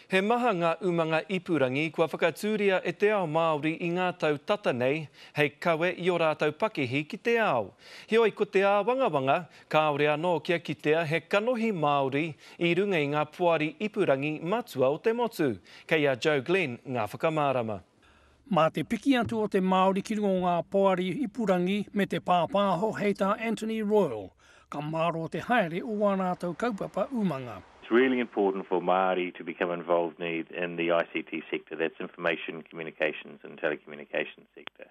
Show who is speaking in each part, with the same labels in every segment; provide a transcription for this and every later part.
Speaker 1: He maha ngā umanga ipurangi kua whakatūria e te ao Māori i ngā tau tata nei hei kawe i ō rātou pakihi ki te ao. Heoi ko te āwangawanga, kāore anō kia kitea he kanohi Māori i runga i ngā poari ipurangi matua o te motu. Kei a Joe Glenn ngā whakamārama.
Speaker 2: Mā te piki atu o te Māori ki runga o ngā poari ipurangi me te pāpāho hei tā Anthony Royal, ka mārō te haere o wā rātou kaupapa umanga.
Speaker 3: It's really important for Māori to become involved in the ICT sector, that's information, communications and telecommunications sector.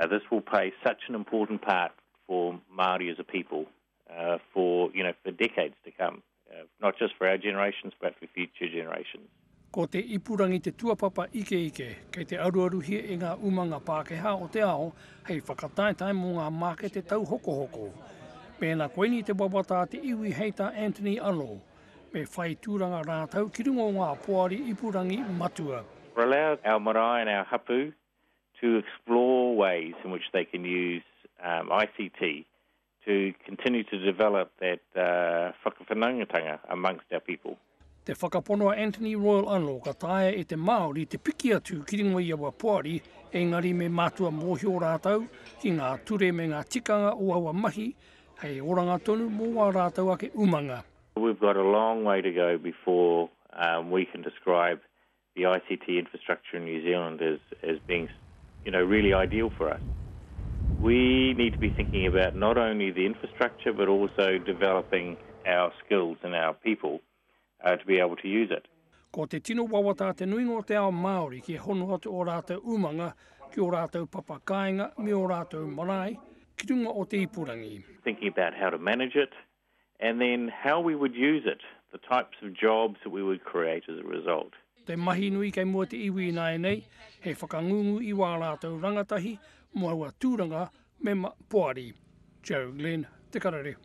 Speaker 3: This will play such an important part for Māori as a people for, you know, for decades to come, not just for our generations but for future generations.
Speaker 2: Ko te ipurangi te tuapapa ikeike kei te aruaruhia e ngā umanga Pākehā o te ao hei whakataetae mō ngā mākete tauhokohoko. Mēnā koinei te wawata a te iwi hei tā Anthony anō, me whai tūranga rātou ki runga o ngā poari ipurangi matua.
Speaker 3: Allow our marae and our hapu to explore ways in which they can use um, ICT to continue to develop that uh, whakawhanaungatanga amongst our people.
Speaker 2: Te whakapono a Anthony Royal anō ka taea e te Māori te piki atu ki runga i aua poari, engari me mātua mōhio rātou ki ngā ture me ngā tikanga o aua mahi hei oranga tonu mō wā rātou ake umanga.
Speaker 3: We've got a long way to go before um, we can describe the ICT infrastructure in New Zealand as, as being you know, really ideal for us. We need to be thinking about not only the infrastructure but also developing our skills and our people uh, to be able to use it.
Speaker 2: Ko te tino wawata a te nuinga o te ao Māori kia hono atu ō rātou umanga ki ō rātou papa kāinga me ō rātou marae ki runga o te ipurangi.
Speaker 3: Thinking about how to manage it, and then how we would use it, the types of jobs that we would create as a result.
Speaker 2: Te mahi nui kei mua te iwi ināianei, he whakangungu i wā rātou rangatahi mō aua tūranga mema poari. Joe Glenn, Te Karere.